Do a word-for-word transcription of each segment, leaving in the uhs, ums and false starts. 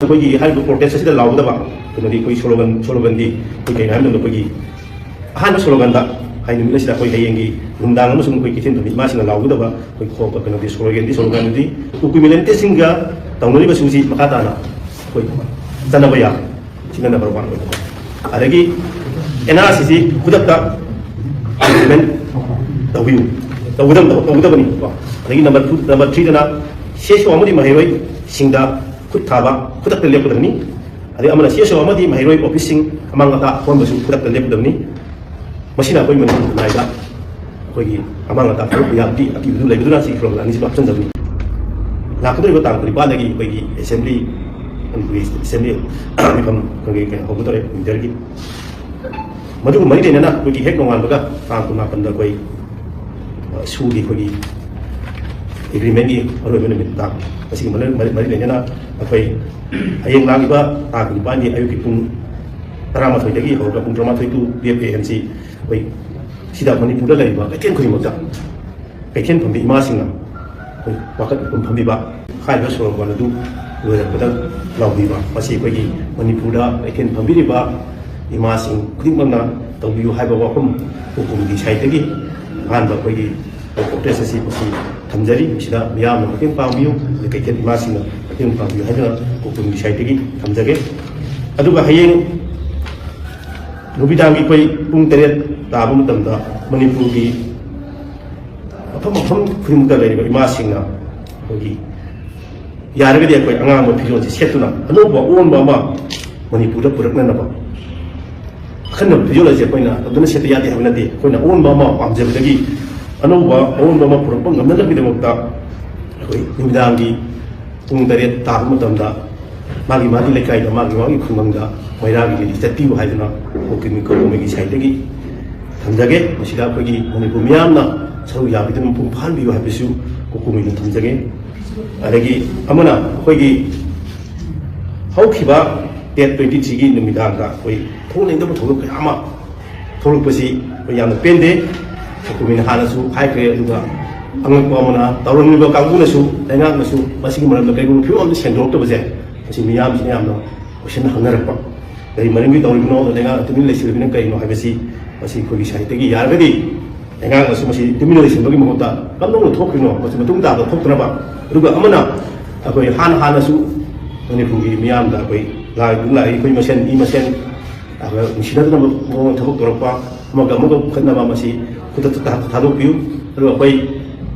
ꯑꯩꯈꯣꯏꯒꯤ ꯍꯥꯏꯔꯤꯕ ꯄ꯭ꯔꯣꯇꯦꯁ ꯑꯁꯤꯗ ꯂꯥꯎꯒꯗꯕ ꯀꯩꯅꯣꯗꯤ ꯑꯩꯈꯣꯏ ꯁ꯭ꯂꯣꯒꯟ ꯁ꯭ꯂꯣꯒꯟꯗꯤ ꯑꯩꯈꯣꯏ ꯀꯩꯅꯣ ꯍꯥꯏꯕ ꯃꯇꯝꯗ ꯑꯩꯈꯣꯏꯒꯤ ꯑꯍꯥꯟꯕ ꯁ꯭ꯂꯣꯒꯟꯗ ꯍꯥꯏ ꯅꯨꯃꯤꯠ ꯑꯁꯤꯗ ꯑꯩꯈꯣꯏ ꯍꯌꯦꯡꯒꯤ ꯅꯨꯡꯗꯥꯡ ꯑꯃꯁꯨꯡ ꯑꯩꯈꯣꯏ ꯀꯩꯊꯦꯜ ꯐꯝꯕꯤ ꯏꯃꯥꯁꯤꯡꯅ ꯂꯥꯎꯒꯗꯕ ꯑꯩꯈꯣꯏ ꯀꯩꯅꯣꯗꯤ ꯁ꯭ꯂꯣꯒꯟꯗꯤ ꯁ꯭ꯂꯣꯒꯟꯗꯨꯗꯤ ꯎꯀꯨꯏ ꯃꯤꯂꯤꯇꯦꯟꯁꯤꯡꯒ ꯇꯧꯅꯔꯤꯕ ꯁꯤꯡꯁꯤ ꯃꯈꯥ ꯇꯥꯅ ꯑꯩꯈꯣꯏ ꯆꯠꯅꯕ ꯌꯥ ꯁꯤꯅ ꯅꯝꯕꯔ ꯋꯥꯟ ꯑꯣꯏꯕ꯫ ꯑꯗꯒꯤ ꯑꯦꯟ ꯑꯥꯔ ꯁꯤꯁꯤ ꯈꯨꯗꯛꯇ ꯏꯝꯄ꯭ꯂꯤꯃꯦꯟ ꯇꯧꯕꯤꯌꯨ, ꯇꯧꯒꯗꯕ ꯇꯧꯒꯗꯕꯅꯤ ꯀꯣ꯫ ꯑꯗꯒꯤ number two number ꯊ꯭ꯔꯤꯗꯅ C S ꯑꯣ ꯑꯃꯗꯤ ꯃꯍꯩꯔꯣꯏꯁꯤꯡꯗ ꯈꯨꯠ ꯊꯥꯕ ꯈꯨꯗꯛꯇ ꯂꯦꯞꯀꯗꯕꯅꯤ꯫ ꯑꯗꯩ ꯑꯃꯅ ꯁꯤ ꯑꯦꯁ ꯑꯣ ꯑꯃꯗꯤ ꯃꯍꯩꯔꯣꯏ ꯑꯣꯐꯤꯁꯁꯤꯡ ꯑꯃꯥꯡ ꯑꯇꯥ ꯍꯣꯟꯕꯁꯨ ꯈꯨꯗꯛꯇ ꯂꯦꯞꯀꯗꯕꯅꯤ꯫ ꯃꯁꯤꯅ ꯑꯩꯈꯣꯏ ꯃꯅꯤꯄꯨꯔ ꯈꯨꯟꯅꯥꯏꯗ ꯑꯩꯈꯣꯏꯒꯤ ꯑꯃꯥꯡ ꯑꯇꯥ ꯊꯣꯛꯂꯛꯄ ꯌꯥꯕꯒꯤ ꯑꯀꯤꯕꯗꯨ ꯂꯩꯕꯗꯨꯅ ꯁꯤ ꯐꯤꯔꯣꯜ ꯑꯅꯤꯁꯤꯃ ꯍꯥꯞꯆꯤꯟꯖꯕꯅꯤ꯫ ꯂꯥꯛꯀꯗꯧꯔꯤꯕ ꯇꯥꯡ ꯀꯨꯟꯅꯤꯄꯥꯟꯗꯒꯤ ꯑꯩꯈꯣꯏꯒꯤ ꯑꯦꯁꯦꯝꯕ꯭ꯂꯤ, ꯃꯅꯤꯄꯨꯔꯒꯤ ꯑꯦꯁꯦꯝꯕ꯭ꯂꯤ ꯃꯤꯐꯝ ꯑꯩꯈꯣꯏꯒꯤ ꯀꯩꯅꯣ ꯍꯧꯒꯗꯧꯔꯦ ꯋꯤꯟꯇꯔꯒꯤ꯫ ꯃꯗꯨꯒ ꯃꯔꯤ ꯂꯩꯅꯅ ꯑꯩꯈꯣꯏꯒꯤ ꯍꯦꯛ ꯅꯣꯡꯉꯥꯟꯕꯒ ꯇꯥꯡ ꯀꯨꯟꯃꯥꯄꯟꯗ ꯑꯩꯈꯣꯏ, ꯑ, ꯁꯨꯒꯤ ꯑꯩꯈꯣꯏꯒꯤ ꯑꯦꯒ꯭ꯔꯤꯃꯦꯟꯒꯤ ꯑꯔꯣꯏꯕ ꯅꯨꯃꯤꯠ ꯇꯥꯡ ꯑꯁꯤꯒꯤ ꯃꯔꯤ, ꯃꯔꯤ, ꯃꯔꯤ ꯂꯩꯅꯅ ꯑꯩꯈꯣꯏ ꯍꯌꯦꯡ ꯂꯥꯛꯂꯤꯕ ꯇꯥꯡ ꯀꯨꯟꯅꯤꯄꯥꯟꯒꯤ ꯑꯌꯨꯛꯀꯤ ꯄꯨꯡ ꯇꯔꯥꯃꯥꯊꯣꯏꯗꯒꯤ ꯍꯧꯔꯒ ꯄꯨꯡ ꯇꯔꯥꯃꯥꯊꯣꯏ to twelve A M ꯁꯤ ꯑꯩꯈꯣꯏ ꯁꯤꯗ ꯃꯅꯤꯄꯨꯔꯗ ꯂꯩꯔꯤꯕ ꯀꯩꯊꯦꯜ ꯈꯨꯗꯤꯡꯃꯛꯇ ꯀꯩꯊꯦꯜ ꯐꯝꯕꯤ ꯏꯃꯥꯁꯤꯡꯅ ꯑꯩꯈꯣꯏ ꯋꯥꯀꯠ ꯃꯤꯐꯝ ꯐꯝꯕꯤꯕ, ꯍꯥꯏꯔꯤꯕ ꯁꯣꯔꯣꯛ ꯋꯥꯟ ꯑꯗꯨ ꯂꯣꯏꯔꯛꯄꯗ ꯂꯥꯎꯕꯤꯕ, ꯃꯁꯤ ꯑꯩꯈꯣꯏꯒꯤ ꯃꯅꯤꯄꯨꯔꯗ ꯀꯩꯊꯦꯜ ꯐꯝꯕꯤꯔꯤꯕ ꯏꯃꯥꯁꯤꯡ ꯈꯨꯗꯤꯡꯃꯛꯅ ꯇꯧꯕꯤꯌꯨ ꯍꯥꯏꯕ ꯋꯥꯐꯝ ꯀꯣꯀꯨꯝꯒꯤ ꯁꯥꯏꯠꯇꯒꯤ ꯑꯍꯥꯟꯕ ꯑꯩꯈꯣꯏꯒꯤ ꯄ꯭ꯔꯣꯇꯦꯁ ꯑꯁꯤ ꯃꯁꯤ ꯊꯝꯖꯔꯤ꯫ ꯃꯁꯤꯗ ꯃꯤꯌꯥꯝꯅ ꯃꯇꯦꯡ ꯄꯥꯡꯕꯤꯌꯨ, ꯑꯗꯩ ꯀꯩꯊꯦꯜ ꯏꯃꯥꯁꯤꯡꯅ ꯃꯇꯦꯡ ꯄꯥꯡꯕꯤꯌꯨ ꯍꯥꯏꯗꯨꯅ ꯀꯣꯀꯨꯝꯒꯤ ꯁꯥꯏꯠꯇꯒꯤ ꯊꯝꯖꯒꯦ꯫ ꯑꯗꯨꯒ ꯍꯌꯦꯡ ꯅꯨꯃꯤꯗꯥꯡꯒꯤ ꯑꯩꯈꯣꯏ ꯄꯨꯡ ꯇꯔꯦꯠ ꯇꯥꯕ ꯃꯇꯝꯗ ꯃꯅꯤꯄꯨꯔꯒꯤ ꯃꯐꯝ ꯃꯐꯝ ꯈꯨꯗꯤꯡꯃꯛꯇ ꯂꯩꯔꯤꯕ ꯏꯃꯥꯁꯤꯡꯅ ꯑꯩꯈꯣꯏꯒꯤ ꯌꯥꯔꯒꯗꯤ ꯑꯩꯈꯣꯏ ꯑꯉꯥꯡꯕ ꯐꯤꯖꯣꯜꯁꯦ ꯁꯦꯠꯇꯨꯅ ꯑꯅꯧꯕ ꯑꯑꯣꯟꯕ ꯑꯃ ꯃꯅꯤꯄꯨꯔꯗ ꯄꯨꯔꯛꯅꯅꯕ ꯑꯈꯟꯅꯕ ꯐꯤꯖꯣꯜ ꯑꯁꯤ ꯑꯩꯈꯣꯏꯅ ꯑꯗꯨꯅ ꯁꯦꯠꯄ ꯌꯥꯗꯦ ꯍꯥꯏꯕ ꯅꯠꯇꯦ꯫ ꯑꯩꯈꯣꯏꯅ ꯑꯑꯣꯟꯕ ꯑꯃ ꯄꯥꯝꯖꯕꯗꯒꯤ ꯑꯅꯧꯕ ꯑꯑꯣꯟꯕ ꯑꯃ ꯄꯨꯔꯛꯄ ꯉꯝꯅꯅꯕꯒꯤꯗꯃꯛꯇ ꯑꯩꯈꯣꯏ ꯅꯨꯃꯤꯗꯥꯡꯒꯤ ꯄꯨꯡ ꯇꯔꯦꯠ ꯇꯥꯕ ꯃꯇꯝꯗ ꯃꯥꯒꯤ ꯃꯥꯒꯤ ꯂꯩꯀꯥꯏꯗ, ꯃꯥꯒꯤ ꯃꯥꯒꯤ ꯈꯨꯡꯒꯪꯗ ꯃꯩꯔꯥꯒꯤ ꯔꯦꯂꯤ ꯆꯠꯄꯤꯌꯨ ꯍꯥꯏꯗꯨꯅ ꯀꯣꯀꯨꯃꯤ ꯀꯣꯀꯨꯃꯤꯒꯤ ꯁꯥꯏꯠꯇꯒꯤ ꯊꯝꯖꯒꯦ꯫ ꯃꯁꯤꯗ ꯑꯩꯈꯣꯏꯒꯤ ꯃꯅꯤꯄꯨꯔ ꯃꯤꯌꯥꯝꯅ ꯁꯔꯨꯛ ꯌꯥꯕꯤꯗꯨꯅ ꯃꯄꯨꯡ ꯐꯥꯍꯟꯕꯤꯌꯨ ꯍꯥꯏꯕꯁꯨ ꯀꯣꯀꯨꯃꯤꯗ ꯊꯝꯖꯒꯦ꯫ ꯑꯗꯒꯤ ꯑꯃꯅ ꯑꯩꯈꯣꯏꯒꯤ ꯍꯧꯈꯤꯕ ꯗꯦꯠ ꯇ꯭ꯋꯦꯟꯇꯤ ꯊ꯭ꯔꯤꯒꯤ ꯅꯨꯃꯤꯗꯥꯡꯗ ꯑꯩꯈꯣꯏ ꯊꯣꯛꯅꯤꯡꯗꯕ ꯊꯧꯗꯣꯛ ꯀꯌꯥ ꯑꯃ ꯊꯣꯛꯂꯛꯄꯁꯤ ꯑꯩꯈꯣꯏ ꯌꯥꯝꯅ ꯄꯦꯟꯗꯦ꯫ ꯀꯣꯀꯨꯃꯤꯅ ꯍꯥꯟꯅꯁꯨ ꯍꯥꯏꯈ꯭ꯔꯦ, ꯑꯗꯨꯒ ꯑꯉꯛꯄ ꯑꯃꯅ ꯇꯧꯔꯝꯃꯤꯕ ꯀꯥꯡꯕꯨꯅꯁꯨ, ꯂꯩꯉꯥꯛꯅꯁꯨ ꯃꯁꯤꯒꯤ ꯃꯔꯝꯗ ꯀꯔꯤꯒꯨꯝꯕ ꯐꯤꯕꯝ ꯑꯃꯗ ꯁꯦꯡꯗꯣꯔꯛꯇꯕꯁꯦ ꯃꯁꯤ ꯃꯤꯌꯥꯝꯁꯤꯅ ꯌꯥꯝꯅ ꯀꯣꯏꯁꯟ ꯍꯪꯅꯔꯛꯄ, ꯀꯔꯤ ꯃꯔꯝꯒꯤ ꯇꯧꯔꯤꯕꯅꯣ, ꯂꯩꯉꯥꯛꯅ ꯇꯨꯃꯤꯟꯅ ꯂꯩꯁꯤꯜꯂꯤꯕꯅ ꯀꯔꯤꯅꯣ ꯍꯥꯏꯕꯁꯤ, ꯃꯁꯤ ꯑꯩꯈꯣꯏꯒꯤ ꯁꯥꯏꯠꯇꯒꯤ ꯌꯥꯔꯒꯗꯤ ꯂꯩꯉꯥꯛꯅꯁꯨ ꯃꯁꯤ ꯇꯨꯃꯤꯟꯅ ꯂꯩꯁꯤꯟꯕꯒꯤ ꯃꯍꯨꯠꯇ ꯀꯝꯗꯧꯅ ꯊꯣꯛꯈ꯭ꯔꯤꯅꯣ, ꯃꯁꯤ ꯃꯇꯨꯡ ꯇꯥꯕꯗ ꯊꯣꯛꯇꯅꯕ꯫ ꯑꯗꯨꯒ ꯑꯃꯅ, ꯑꯩꯈꯣꯏ ꯍꯥꯟꯅ ꯍꯥꯟꯅꯁꯨ ꯃꯅꯤꯄꯨꯔꯒꯤ ꯃꯤꯌꯥꯝꯗ ꯑꯩꯈꯣꯏ ꯂꯥꯏ ꯂꯥꯛꯏ, ꯑꯩꯈꯣꯏ ꯃꯁꯦꯟ ꯃꯤ ꯃꯁꯦꯟ ꯑꯩꯈꯣꯏ ꯅꯨꯡꯁꯤꯅꯗꯅꯕ ꯃꯑꯣꯡꯗ ꯊꯕꯛ ꯇꯧꯔꯛꯄ, ꯑꯃꯒ ꯑꯃꯒ ꯈꯠꯅꯕ, ꯃꯁꯤ ꯈꯨꯗꯛꯇ ꯊꯥ- ꯊꯥꯗꯣꯛꯄꯤꯌꯨ꯫ ꯑꯗꯨꯒ ꯑꯩꯈꯣꯏ,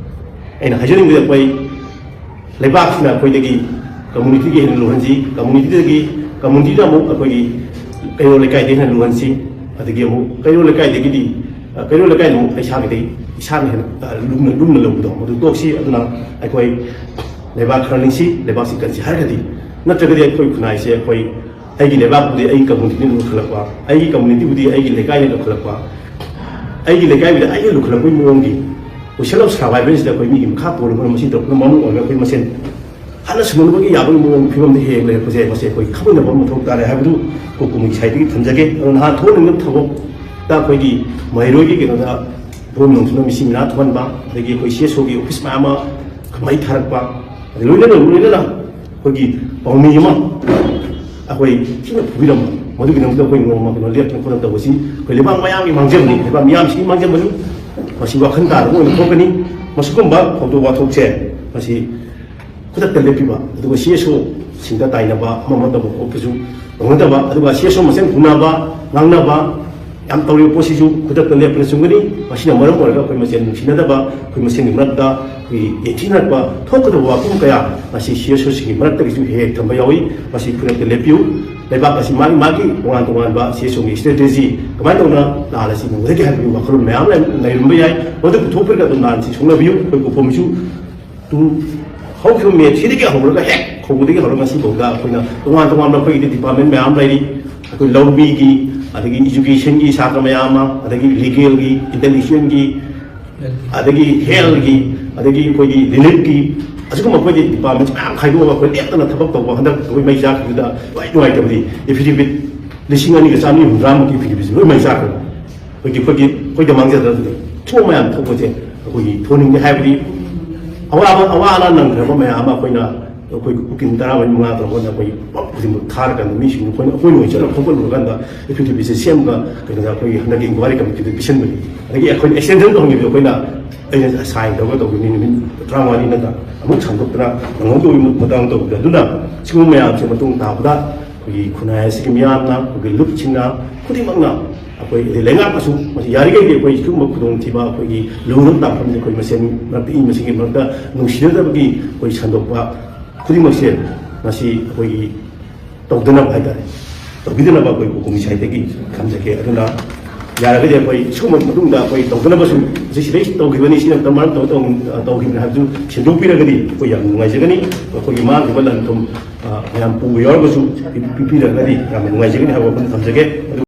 ꯑꯩꯅ ꯍꯥꯏꯖꯅꯤꯡꯕꯗꯤ, ꯑꯩꯈꯣꯏ ꯂꯩꯕꯥꯛꯁꯤꯅ ꯑꯩꯈꯣꯏꯗꯒꯤ ꯀꯝꯃꯨꯅꯤꯇꯤꯒꯤ ꯍꯦꯟꯅ ꯂꯨꯍꯟꯁꯤ, ꯀꯝꯃꯨꯅꯤꯇꯤꯗꯒꯤ, ꯀꯝꯃꯨꯅꯤꯇꯤꯗ ꯑꯃꯨꯛ ꯑꯩꯈꯣꯏꯒꯤ ꯀꯩꯔꯣꯜ ꯂꯩꯀꯥꯏꯗꯒꯤ ꯍꯦꯟꯅ ꯂꯨꯍꯟꯁꯤ, ꯑꯗꯒꯤ ꯑꯃꯨꯛ ꯀꯩꯔꯣꯜ ꯂꯩꯀꯥꯏꯗꯒꯤꯗꯤ, ꯑ, ꯀꯩꯔꯣꯜ ꯂꯩꯀꯥꯏꯗ ꯑꯃꯨꯛ ꯏꯁꯥꯒꯤꯗꯩ ꯏꯁꯥꯅ ꯍꯦꯟꯅ, ꯑ, ꯂꯨꯝꯅ, ꯂꯨꯝꯅ ꯂꯧꯕꯗꯣ ꯃꯗꯨ ꯇꯣꯛꯁꯤ꯫ ꯑꯗꯨꯅ ꯑꯩꯈꯣꯏ ꯂꯩꯕꯥꯛ ꯈꯔ ꯂꯤꯡꯁꯤ, ꯂꯩꯕꯥꯛꯁꯤ ꯀꯟꯁꯤ ꯍꯥꯏꯔꯒꯗꯤ, ꯅꯠꯇ꯭ꯔꯒꯗꯤ ꯑꯩꯈꯣꯏ ꯈꯨꯟꯅꯥꯏꯁꯦ ꯑꯩꯈꯣꯏ ꯑꯩꯒꯤ ꯂꯩꯕꯥꯛꯄꯨꯗꯤ ꯑꯩꯒꯤ ꯀꯝꯃꯨꯅꯤꯇꯤꯅ ꯂꯨꯈꯠꯂꯛꯄ, ꯑꯩꯒꯤ ꯀꯝꯃꯨꯅꯤꯇꯤꯕꯨꯗꯤ ꯑꯩꯒꯤ ꯂꯩꯀꯥꯏꯅ ꯂꯨꯈꯠꯂꯛꯄ, ꯑꯩꯒꯤ ꯂꯩꯀꯥꯏꯕꯨꯗꯤ ꯑꯩꯅ ꯂꯨꯈꯠꯂꯛꯄꯒꯤ ꯃꯑꯣꯡꯒꯤ ꯄꯣꯏꯁꯟ ꯑꯣꯐ ꯁꯔꯚꯥꯏꯚꯦꯜꯁꯤꯗ ꯑꯩꯈꯣꯏ ꯃꯤꯒꯤ ꯃꯈꯥ ꯄꯣꯜꯂꯒ ꯃꯁꯤ ꯇꯧꯔꯛꯄꯅ ꯃꯔꯝ ꯑꯣꯏꯔꯒ ꯑꯩꯈꯣꯏ ꯃꯁꯦꯟ ꯍꯥꯠꯅ ꯁꯨꯅꯅꯕꯒꯤ ꯌꯥꯕꯒꯤ ꯃꯑꯣꯡ ꯐꯤꯕꯝꯗ ꯍꯦꯛ ꯂꯩꯔꯛꯄꯁꯦ, ꯃꯁꯤ ꯑꯩꯈꯣꯏ ꯈꯪꯃꯤꯟꯅꯕ ꯑꯃ ꯃꯊꯧ ꯇꯥꯔꯦ ꯍꯥꯏꯕꯗꯨ ꯀꯣꯀꯨꯃꯤꯒꯤ ꯁꯥꯏꯠꯇꯒꯤ ꯊꯝꯖꯒꯦ꯫ ꯑꯗꯣ ꯅꯍꯥꯟ ꯊꯣꯛꯍꯟꯅꯤꯡꯕ ꯊꯕꯛꯇ ꯑꯩꯈꯣꯏꯒꯤ ꯃꯍꯩꯔꯣꯏꯒꯤ ꯀꯩꯅꯣꯗ ꯕꯣꯝ ꯂꯪꯗꯨꯅ ꯃꯤꯁꯤ ꯃꯤꯅꯥ ꯊꯣꯛꯍꯟꯕ, ꯑꯗꯒꯤ ꯑꯩꯈꯣꯏ ꯁꯤ ꯑꯦꯁ ꯑꯣꯒꯤ ꯑꯣꯐꯤꯁ ꯃꯌꯥꯝ ꯑꯃ ꯃꯩ ꯊꯥꯔꯛꯄ, ꯑꯗꯩ ꯂꯣꯏꯅꯅ, ꯂꯣꯏꯅꯅ ꯑꯩꯈꯣꯏꯒꯤ ꯄꯥꯎꯃꯤ ꯑꯃ ꯑꯩꯈꯣꯏ ꯊꯤꯅ ꯐꯨꯕꯤꯔꯝꯕ, ꯃꯗꯨꯒꯤꯗꯃꯛꯇ ꯑꯩꯈꯣꯏ ꯅꯣꯡꯃ ꯀꯩꯅꯣ ꯂꯦꯞꯇꯅ ꯈꯣꯠꯇꯅ ꯇꯧꯕꯁꯤ ꯑꯩꯈꯣꯏ ꯂꯩꯕꯥꯛ ꯃꯌꯥꯝꯒꯤ ꯃꯥꯡꯖꯕꯅꯤ, ꯂꯩꯕꯥꯛ ꯃꯤꯌꯥꯝꯁꯤꯒꯤ ꯃꯥꯡꯖꯕꯅꯤ꯫ ꯃꯁꯤ ꯋꯥꯈꯜ ꯇꯥꯗꯕ ꯑꯣꯏꯅ ꯊꯣꯛꯀꯅꯤ꯫ ꯃꯁꯤꯒꯨꯝꯕ ꯊꯧꯗꯣꯛ ꯋꯥꯊꯣꯛꯁꯦ ꯃꯁꯤ ꯈꯨꯗꯛꯇ ꯂꯦꯞꯄꯤꯕ, ꯑꯗꯨꯒ ꯁꯤ ꯑꯦꯁ ꯑꯣꯁꯤꯡꯗ ꯇꯥꯏꯅꯕ, ꯑꯃ ꯑꯃ ꯇꯧꯕ ꯈꯣꯠꯄꯁꯨ ꯇꯧꯅꯗꯕ, ꯑꯗꯨꯒ ꯁꯤ ꯑꯦꯁ ꯑꯣ ꯃꯁꯦꯟ ꯐꯨꯅꯕ, ꯉꯥꯡꯅꯕ, ꯌꯥꯝ ꯇꯧꯔꯤꯕ ꯄꯣꯠꯁꯤꯁꯨ ꯈꯨꯗꯛꯇ ꯂꯦꯞꯄꯅ ꯆꯨꯝꯒꯅꯤ꯫ ꯃꯁꯤꯅ ꯃꯔꯝ ꯑꯣꯏꯔꯒ ꯑꯩꯈꯣꯏ ꯃꯁꯦꯟ ꯅꯨꯡꯁꯤꯅꯗꯕ, ꯑꯩꯈꯣꯏ ꯃꯁꯦꯟꯒꯤ ꯃꯔꯛꯇ ꯑꯩꯈꯣꯏꯒꯤ ꯌꯦꯡꯊꯤꯅꯔꯛꯄ ꯊꯣꯛꯀꯗꯕ ꯋꯥꯐꯝ ꯀꯌꯥ ꯃꯁꯤ ꯁꯤ ꯑꯦꯁ ꯑꯣꯁꯤꯡꯒꯤ ꯃꯔꯛꯇꯒꯤꯁꯨ ꯍꯦꯛ ꯍꯦꯛ ꯊꯝꯕ ꯌꯥꯎꯏ꯫ ꯃꯁꯤ ꯈꯨꯗꯛꯇ ꯂꯦꯞꯄꯤꯌꯨ꯫ ꯂꯩꯕꯥꯛ ꯑꯁꯤ ꯃꯥꯒꯤ ꯃꯥꯒꯤ ꯇꯣꯉꯥꯟ ꯇꯣꯉꯥꯟꯕ ꯁꯤ ꯑꯦꯁ ꯑꯣꯒꯤ ꯏꯁꯇ꯭ꯔꯦꯇꯦꯖꯤ ꯀꯃꯥꯏꯅ ꯇꯧꯅ ꯂꯥꯟ ꯑꯁꯤ ꯉꯝꯒꯗꯒꯦ ꯍꯥꯏꯕꯒꯤ ꯋꯥꯈꯜꯂꯣꯟ ꯃꯌꯥꯝ ꯂꯩ-, ꯂꯩꯔꯝꯕ ꯌꯥꯏ꯫ ꯃꯗꯨ ꯄꯨꯊꯣꯛꯄꯤꯔꯒ ꯑꯗꯨꯝ ꯂꯥꯟ ꯑꯁꯤ ꯁꯣꯛꯅꯕꯤꯌꯨ꯫ ꯑꯩꯈꯣꯏ ꯀꯣꯐꯣꯝꯁꯨ ꯇꯨ ꯍꯧꯈꯤꯕ ꯃꯦ ꯊ꯭ꯔꯤꯗꯒꯤ ꯍꯧꯔꯒ, ꯍꯦꯛ ꯍꯧꯕꯗꯒꯤ ꯍꯧꯔꯒ ꯉꯁꯤꯐꯥꯎꯗ ꯑꯩꯈꯣꯏꯅ ꯇꯣꯉꯥꯟ ꯇꯣꯉꯥꯟꯕ ꯑꯩꯈꯣꯏꯒꯤꯗꯤ ꯗꯤꯄꯥꯔꯠꯃꯦꯟ ꯃꯌꯥꯝ ꯂꯩꯔꯤ꯫ ꯑꯩꯈꯣꯏ ꯂꯧꯃꯤꯒꯤ, ꯑꯗꯒꯤ ꯏꯖꯨꯀꯦꯁꯟꯒꯤ ꯁꯥꯇ꯭ꯔ ꯃꯌꯥꯝ ꯑꯃ, ꯑꯗꯒꯤ ꯂꯤꯒꯦꯜꯒꯤ, ꯏꯟꯇꯦꯂꯤꯖꯦꯟꯒꯤ, ꯑꯗꯒꯤ ꯍꯦꯜꯒꯤ, ꯑꯗꯒꯤ ꯑꯩꯈꯣꯏꯒꯤ ꯔꯤꯂꯤꯐꯀꯤ, ꯑꯁꯤꯒꯨꯝꯕ ꯑꯩꯈꯣꯏꯒꯤ ꯗꯤꯄꯥꯔꯠꯃꯦꯟ ꯃꯌꯥꯝ ꯈꯥꯏꯗꯣꯛꯑꯒ ꯑꯩꯈꯣꯏ ꯂꯦꯞꯇꯅ ꯊꯕꯛ ꯇꯧꯕ꯫ ꯍꯟꯗꯛ ꯑꯩꯈꯣꯏ ꯃꯩ ꯆꯥꯛꯈꯤꯕꯗ ꯈ꯭ꯋꯥꯏ ꯅꯨꯡꯉꯥꯏꯇꯕꯗꯤ ꯑꯦꯐꯤꯗꯦꯚꯤꯠ ꯂꯤꯁꯤꯡ ꯑꯅꯤꯒ ꯆꯥꯝꯃꯔꯤ ꯍꯨꯝꯗ꯭ꯔꯥꯃꯨꯛꯀꯤ ꯑꯦꯐꯤꯗꯦꯚꯤꯠꯁꯤ ꯂꯣꯏ ꯃꯩ ꯆꯥꯛꯈ꯭ꯔꯦ꯫ ꯑꯩꯈꯣꯏꯒꯤ, ꯑꯩꯈꯣꯏꯒꯤ, ꯑꯩꯈꯣꯏꯗ ꯃꯥꯡꯖꯗ꯭ꯔꯗꯨꯅꯤ꯫ ꯁꯤꯒꯨꯝꯕ ꯃꯌꯥꯝ ꯊꯣꯛꯄꯁꯦ ꯑꯩꯈꯣꯏꯒꯤ ꯊꯣꯛꯍꯟꯅꯤꯡꯗꯦ꯫ ꯍꯥꯏꯕꯗꯤ ꯑꯋꯥꯕ, ꯑꯋꯥ ꯑꯅꯥ ꯅꯪꯈ꯭ꯔꯕ ꯃꯌꯥꯝ ꯑꯃ ꯑꯩꯈꯣꯏꯅ ꯑꯩꯈꯣꯏ ꯎꯀꯤꯜ ꯇꯔꯥꯃꯔꯤ ꯃꯉꯥ ꯇꯧꯔꯒ ꯑꯩꯈꯣꯏ ꯄꯨꯝꯅꯃꯛ ꯊꯥꯔꯀꯥꯟꯗ ꯃꯤꯁꯤꯡꯗꯣ ꯑꯩꯈꯣꯏꯅ ꯑꯩꯈꯣꯏ ꯑꯣꯏꯅ ꯆꯠꯂ ꯈꯣꯝꯒꯠꯂꯨꯔꯀꯥꯟꯗ ꯑꯦꯐꯤꯗꯦꯕꯤꯠꯁꯦ ꯁꯦꯝꯃꯒ ꯀꯩꯅꯣꯗ ꯑꯩꯈꯣꯏꯒꯤ ꯍꯟꯗꯛꯀꯤ ꯏꯟꯀ꯭ꯋꯥꯏꯔꯤ ꯀꯃꯤꯇꯤꯗ ꯄꯤꯁꯤꯟꯕꯅꯤ꯫ ꯑꯗꯒꯤ ꯑꯩꯈꯣꯏꯅ ꯑꯦꯛꯁꯇꯦꯟꯁꯟ ꯇꯧꯍꯟꯈꯤꯕꯗꯣ ꯑꯩꯈꯣꯏꯅ, ꯑꯩꯅ ꯁꯥꯏꯟ ꯇꯧꯔꯒ ꯇꯧꯈꯤꯕꯅꯤ ꯅꯨꯃꯤꯠ ꯇꯔꯥꯃꯉꯥꯅꯤ ꯅꯠꯇ꯭ꯔꯥ ꯑꯃꯨꯛ ꯁꯥꯡꯗꯣꯛꯇꯅ ꯅꯪꯍꯧꯗꯕꯒꯤ ꯃꯇꯥꯡ ꯇꯧꯕꯗ꯫ ꯑꯗꯨꯅ ꯁꯤꯒꯨꯝꯕ ꯃꯌꯥꯝꯁꯦ ꯃꯇꯨꯡ ꯇꯥꯕꯗ ꯑꯩꯈꯣꯏꯒꯤ ꯈꯨꯟꯅꯥꯏ ꯑꯁꯤꯒꯤ ꯃꯤꯌꯥꯝꯅ, ꯑꯩꯈꯣꯏꯒꯤ ꯂꯨꯞꯁꯤꯡꯅ, ꯈꯨꯗꯤꯡꯃꯛꯅ ꯑꯩꯈꯣꯏ ꯂꯩꯉꯥꯛꯅꯁꯨ ꯃꯁꯤ ꯌꯥꯔꯤꯈꯩꯗꯤ ꯑꯩꯈꯣꯏ ꯁꯤꯒꯨꯝꯕ ꯈꯨꯗꯣꯡꯊꯤꯕ ꯑꯩꯈꯣꯏꯒꯤ ꯂꯧꯅ ꯇꯥꯛꯐꯝꯁꯦ ꯑꯩꯈꯣꯏ ꯃꯁꯦꯟ ꯃꯔꯛꯇ ꯏ ꯃꯁꯤꯡꯒꯤ ꯃꯔꯛꯇ ꯅꯨꯡꯁꯤꯅꯗꯕꯒꯤ ꯑꯩꯈꯣꯏ ꯁꯟꯗꯣꯛꯄ ꯈꯨꯗꯤꯡꯃꯛꯁꯦ ꯃꯁꯤ ꯑꯩꯈꯣꯏꯒꯤ ꯇꯧꯗꯅꯕ ꯍꯥꯏꯇꯥꯔꯦ, ꯇꯧꯕꯤꯗꯅꯕ ꯑꯩꯈꯣꯏ ꯎꯈꯨꯝꯒꯤ ꯁꯥꯏꯠꯇꯒꯤ ꯊꯝꯖꯒꯦ꯫ ꯑꯗꯨꯅ ꯌꯥꯔꯒꯗꯤ ꯑꯩꯈꯣꯏ ꯁꯤꯒꯨꯝꯕ ꯃꯇꯨꯡꯗ ꯑꯩꯈꯣꯏ ꯇꯧꯗꯅꯕꯁꯨ ꯁꯤ ꯁꯤꯗꯩ ꯇꯧꯈꯤꯕꯅꯤ, ꯁꯤꯅ ꯃꯔꯝ ꯇꯧꯔ ꯇꯧ-, ꯇꯧꯈꯤꯕꯅꯤ ꯍꯥꯏꯕꯗꯨ ꯁꯦꯡꯗꯣꯛꯄꯤꯔꯒꯗꯤ ꯑꯩꯈꯣꯏ ꯌꯥꯝ ꯅꯨꯡꯉꯥꯏꯖꯒꯅꯤ꯫ ꯑꯩꯈꯣꯏꯒꯤ ꯃꯥꯡꯈꯤꯕ ꯂꯟ ꯊꯨꯝ, ꯑ, ꯃꯌꯥꯝ ꯄꯨꯕ ꯌꯥꯎꯔꯒꯁꯨ ꯄꯤ-, ꯄꯤꯕꯤꯔꯒꯗꯤ ꯌꯥꯝꯅ ꯅꯨꯡꯉꯥꯏꯖꯒꯅꯤ ꯍꯥꯏꯕ ꯋꯥꯐꯝ ꯊꯝꯖꯒꯦ꯫ ꯑꯗꯨ